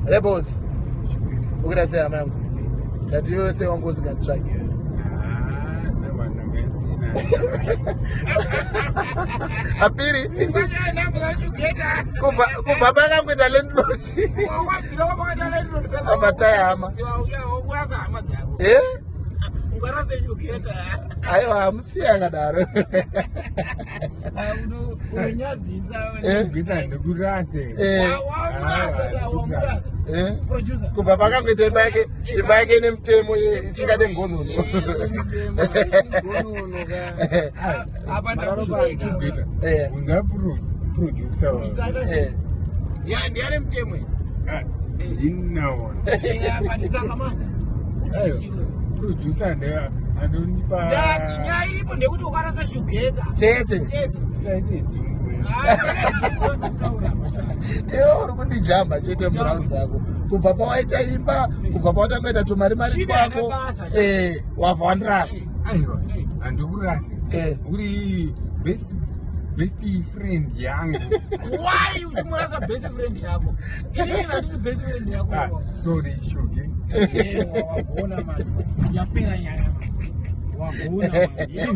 Rebels, ukuita sei hama yangu? Ndati iwe sei wangu usinganditsvagi iwe? Apiri kubva pakangoita landlord apa taya hama. Eh? Aiwa, hamusiye akadaro. Kubva pakangoita imba yake, imba yake ine mutemo isingade ngonono. Ndiane mutemo. Ndinaona producer andonipa. Nyaya iripo ndekuti ukarasa shugeta chete chete. Iwe uri kundijamba chete muround dzako kubva pawaita imba, kubva pawatangoita tumari mari twako, wabva wandirasa. Aiwa, handikurasi. Uri best friend yangu. Why uchimurasa best friend yako? Inini handisi best friend yako. Ah, sorry Shuge. Wagona mani, yapera nyaya, wagona mani.